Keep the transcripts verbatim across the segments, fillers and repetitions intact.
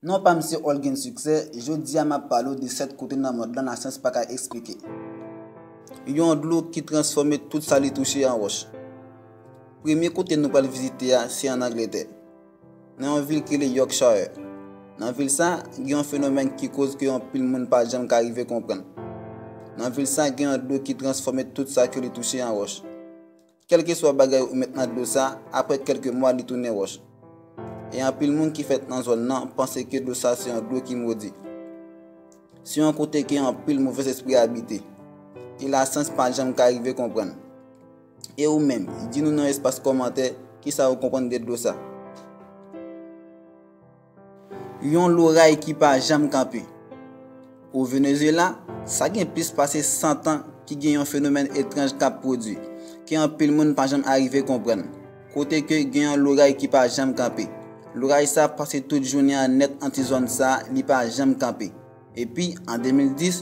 Non pa m se Olguens Succès, jodi a m ap pale w de sèt kote nan mond lan lasyans pa ka eksplike. Yon dlo ki transfòme tout sa li touche an wòch. Premye kote nou pral vizite a se ann Angletè, nan yon vil ki rele Yorkshire. Nan vil sa, gen yon fenomèn ki koz ke anpil moun pa janm ka rive konprann. Nan vil sa, gen yon dlo ki transfòme tout sa ke li touche an wòch. Kèlkeswa bagay ou met nan dlo sa, apre kèlke mwa li tounen wòch. E anpil moun ki fèt nan zòn nan panse ke dlo sa se yon dlo ki modi. Se yon kote ke anpil movèz espri abite. E lasyans pa janm ka rive konprann. E ou menm, di nou nan espas kòmantè kisa ou konprann de dlo sa. Yon loray ki pa janm kanpe. O Venezuela, sa gen plis pase san tan ki gen yon fenomèn etranj k ap pwodui, ke anpil moun pa janm arive konprann. Kote ke gen yon loray ki pa janm kanpe. Loray sa pase tout jounen an nèt anti zòn sa, li pa janm kanpe. Epi, an de mil dis,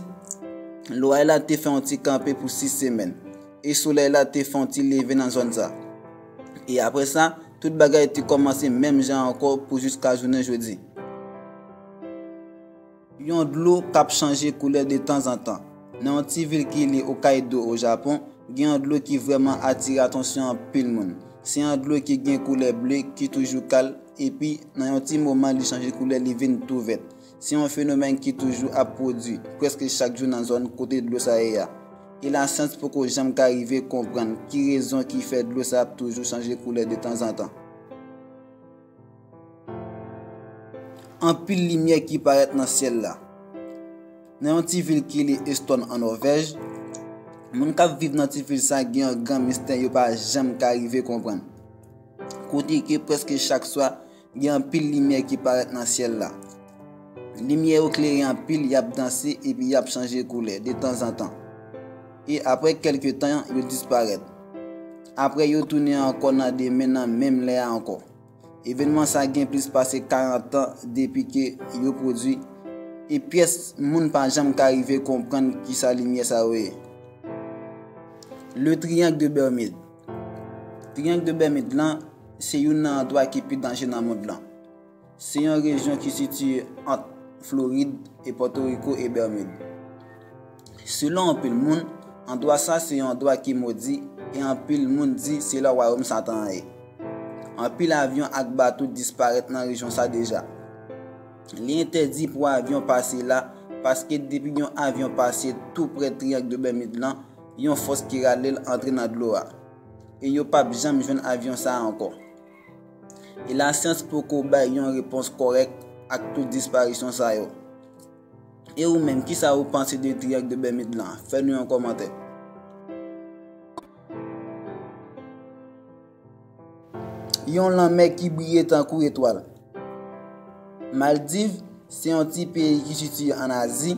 loray la te fè yon ti kanpe pou sis semèn, e solèy la te fè yon ti leve nan zòn sa. E apre sa, tout bagay te kòmanse menm jan ankò pou jiska jounen jodi. Yon dlo k ap chanje koulè de tanzantan. Nan yon ti vil ki rele Hokkaido, o Japon, gen yon dlo ki vrèman atire atansyon anpil moun. Se yon dlo ki gen koulè ble, ki toujou kal, epi nan yon ti moman li chanje koulè, li vin tou vèt. Se yon fenomèn ki toujou ap pwodui prèske chak jou nan zòn kote dlo sa ye a. E lasyans poko janm ka rive konprann ki rezon ki fè dlo sa ap toujou chanje koulè de tanzantan. Anpil limyè ki parèt nan syèl la. Nan yon ti vil ki rele Eston an Nòvèj, moun k ap viv nan ti vil sa gen yon gran mistè yo pa janm ka rive konprann. Kote ke prèske chak swa, gen anpil limyè ki parèt nan syèl la. Limyè yo klere anpil, y ap danse epi y ap chanje koulè de tanzantan. E apre kèlke tan, yo disparèt. Apre, yo tounen ankò nan demen nan menm lè a ankò. Evènman sa gen plis pase karant an depi ke yo pwodui, e pyès moun pa janm ka rive konprann kisa limyè sa yo ye. Le Triangle de Bermude. Triangle de Bermude lan se youn nan andwa ki pi danje nan mond lan. Se yon rejyon ki sitiye ant Florid e Pòtoriko e Bermid. Selon anpil moun, andwa sa se yon andwa ki modi e anpil moun di se la wayòm Satan an ye. Anpil avyon ak bato disparèt nan rejyon sa deja. Li entèdi pou avyon pase la paske depi yon avyon pase tou prè Triangle de Bermid lan, yon fòs ki rale l antre nan dlo a. E yo p ap janm jwenn avyon sa a ankò. E lasyans poko bay yon repons kòrèk ak tout disparisyon sa yo. E ou menm, kisa ou panse de Triangle de Bermid lan? Fè nou yon kòmantè. Yon lanmè ki briye tankou etwal. Maldiv se yon ti peyi ki sitiye ann Azi.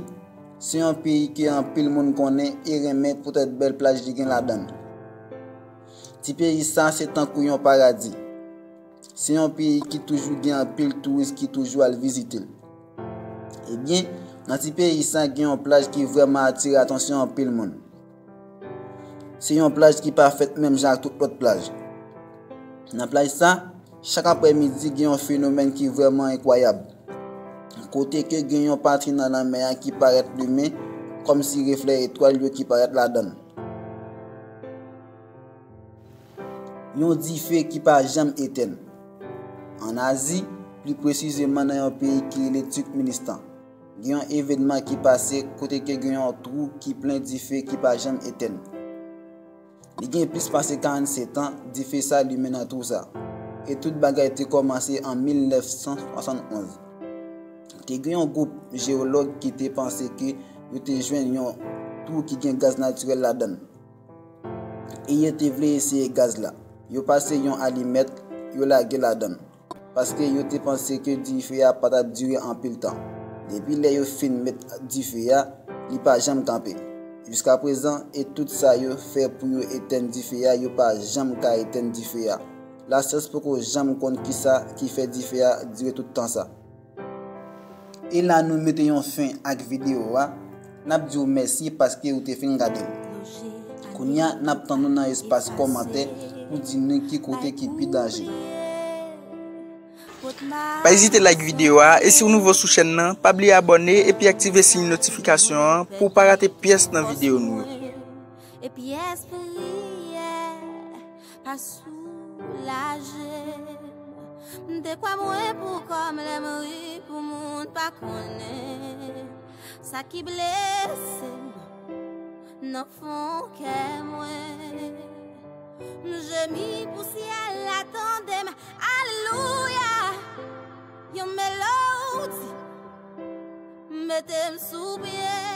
Se yon peyi ke anpil moun konnen e renmen poutèt bèl plaj li gen ladan l. Ti peyi sa se tankou yon paradi. Se yon peyi ki toujou gen anpil touris ki toujou al vizite l. Ebyen, nan ti peyi sa gen yon plaj ki vrèman atire atansyon anpil moun. Se yon plaj ki pa fèt menm jan ak tout lòt plaj. Nan plaj sa, chak aprèmidi gen yon fenomèn ki vrèman enkwayab. Kote ke gen yon pati nan lanmè a ki parèt limen, kòmsi reflè etwal yo ki parèt ladan l. Yon dife ki pa janm etèn. Ann Azi, pli presizeman nan yon peyi ki rele Turkmenistan, gen yon evènman ki pase kote ke gen yon twou ki plen dife ki pa janm etèn. Li gen plis pase karannsèt an, dife sa limen nan twou sa. E tout bagay te kòmanse an mil nèf san swasann onz. Te gen yon gwoup jeyològ ki te panse ke yo te jwenn yon twou ki gen gaz natirèl ladan l. E yo te vle eseye gaz la. Yo pase yon alimèt, yo lage ladan l. Paske yo te panse ke dife a pa t ap dire anpil tan. Depi lè yo fin met dife a, li pa janm kanpe. Jiskaprezan, e tout sa yo fè pou yo etèn dife a, yo pa janm ka etèn dife a. Lasyans poko janm konn kisa ki fè dife a dire tout tan sa. E la nou mete yon fen ak videyo a. N ap di w mèsi paske ou te fin gade l. Kounye a, n ap tann ou nan espas kòmantè pou di nou ki kote ki pi danje. Pa ezite like videyo a, e si w nouvo sou chèn nan, pa bliye abòne epi aktive siy notifikasyon an pou w pa rate pyès nan videyo nou yo. Epi espri a pa soulaje m. M te kwè mwen pou kòm lè m ri pou moun pa konnen sa ki blese m nan fon kè mwen. M jemi pou syèl la tande m. Alelouya. Yon melodi mete m sou pye.